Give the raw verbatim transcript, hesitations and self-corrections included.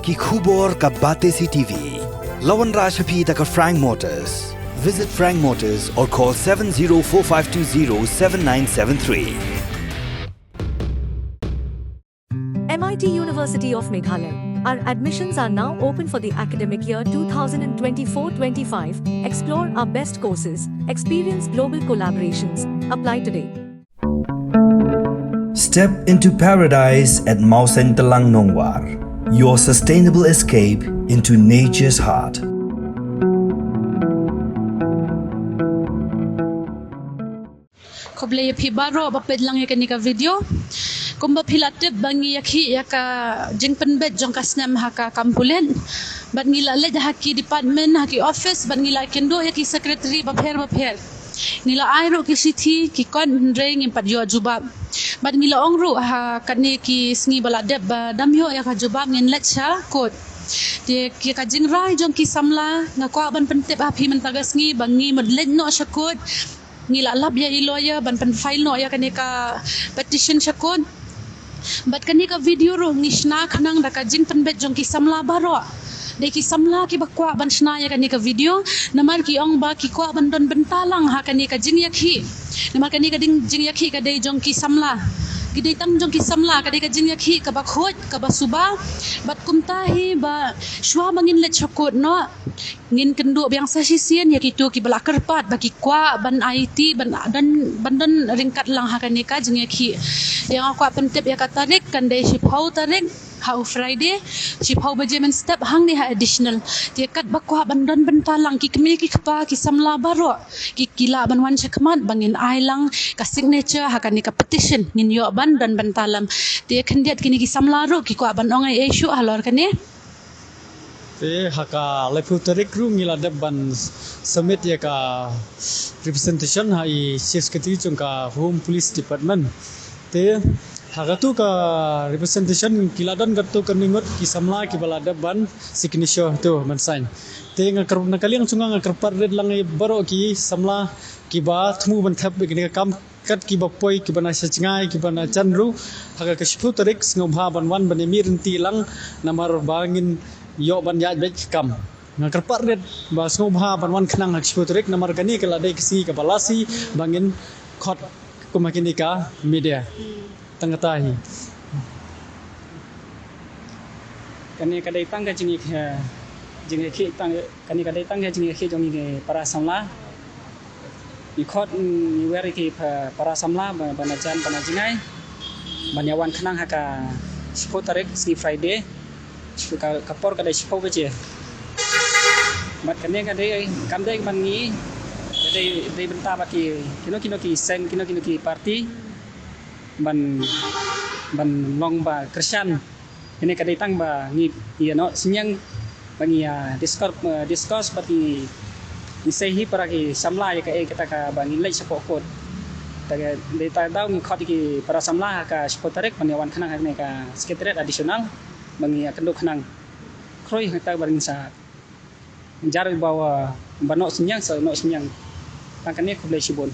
Ki khubor ka Batesi T V. La wanrah sha phi da ka Frank Motors. Visit Frank Motors or call seven zero four five two zero seven nine seven three. M I T University of Meghalaya. Our admissions are now open for the academic year two thousand twenty-four twenty-five. Explore our best courses, experience global collaborations. Apply today. Step into paradise at Mawsyntelang Nongwar. Your sustainable escape into nature's heart. Khublei ïa phi baroh ba peit lang ïa kane ka video. Kumba phi la tip ba ngi ïakhih ïa ka jingpynbeit jong ka snem ha ka kam pulit. Bad ngi la leit ha ki department, ha ki office, bad ngi la kynduh ïa ki secretary bapher bapher. Ngi la ai ruh ki shithi, ki kot, hynrei ngim pat ïoh jubab. Bad ngi la ong ruh ha kane ki sngi ba la dep ba dam ïoh ïa ka jubab, ngin leit sha court. Te ïa ka jingrai jong ki samla, nga kwah ban pyntip ha phi mynta ka sngi ba ngi mut leit noh sha court. Ngi la lap ïa i lawyer ban pynfile noh ïa kane ka petition sha court. Bad kane ka video ruh ngi shna khnang da ka jingpynbeit jong ki samla baroh. Dei ki samla kiba kwah ban shna ïa kane ka video, namar ki ong ba ki kwah ban don bynta lang ha kane ka jingïakhih. Namar kane ka ding jingïakhih ka dei jong ki samla. Ki dei tang jong ki samla, ka dei ka jingïakhih kaba khuid, kaba suba. Bad kumta hi ba shuwa ba ngin leit sha court noh, ngin kynduh biang sa shisien ïa kito kiba la kyrpad ba ki kwah ban aiti, ban don, ban don ryngkat lang ha kane ka jingïakhih. Ïa nga kwah pyntip ïa ka tarik, kan dei shiphew tarik, ha u Friday, shiphew baje mynstep hangne ha additional. Te katba kwah ban don bynta lang ki kmie ki kpa, ki samla baroh, ki, ki lah ban wan shakhmat ba ngin ai lang ka signature ha kane ka petition, ngin ïoh ban don bynta lang. Te khyndiat kine ki samla ruh ki kwah ban ong ei ei shuh halor kane. Te ha ka laiphew tarik ruh ngi la dep ban submit ïa ka representation ha i Chief Secretary jong ka Home Police Department. Te ha katu ka representation ki la don katu ka ngut ki samla kiba la dep ban signature tu ban sign. Te nga kyrpad na ka liang jong nga, nga kyrpad rit lang ïa baroh ki samla kiba thmu ban thep ïa kane ka kam, kat kiba poi, kiba na sha jngai, kiba na jan ruh, ha ka shiphew tarik sngewbha ban wan ban ïamih lynti lang, namar ba ngin ïoh ban ïaid beit ka kam. Nga kyrpad rit ba sngewbha ban wan khnang ha ka shiphew tarik, namar kane ka la dei ka sngi kaba lasi ba ngin khot kum ha kine ka media. Tang kata hi. Kane ka dei tang ka jingïa, jingïakhih tang, kane ka dei tang ka jingïakhih jong ngi ki para samla. Ngi khot, mm, ngi wer ïa ki pa-, para samla ba, ba na jan, ba na jngai, ban ïa wan khnang ha ka shiphew tarik, sngi Friday. Shiphew ka, ka por ka dei shiphew baje. Bad kane ka dei, kam dei ban ngi, ka dei, dei bynta ba ki, kino kino ki seng, kino kino ki party ban, ban long ba kyrshan. Kane ka dei tang ba ngi ïa noh synñiang ba ngi ïa discuss, eh, discuss bad ngi, ngi sei hi para ki samla ïa kaei kata kaba ngin leit shapoh court. Ta ka dei ta daw ngi khot ïa ki para samla ha ka shiphew tarik ban ïa wan khnang ha kane ka secretariat additional ba ngi ïa kynduh khnang. Khroi hangta ba ngin sa jar ba, ba noh synñiang sa noh synñiang. Tang kane, khublei shibun.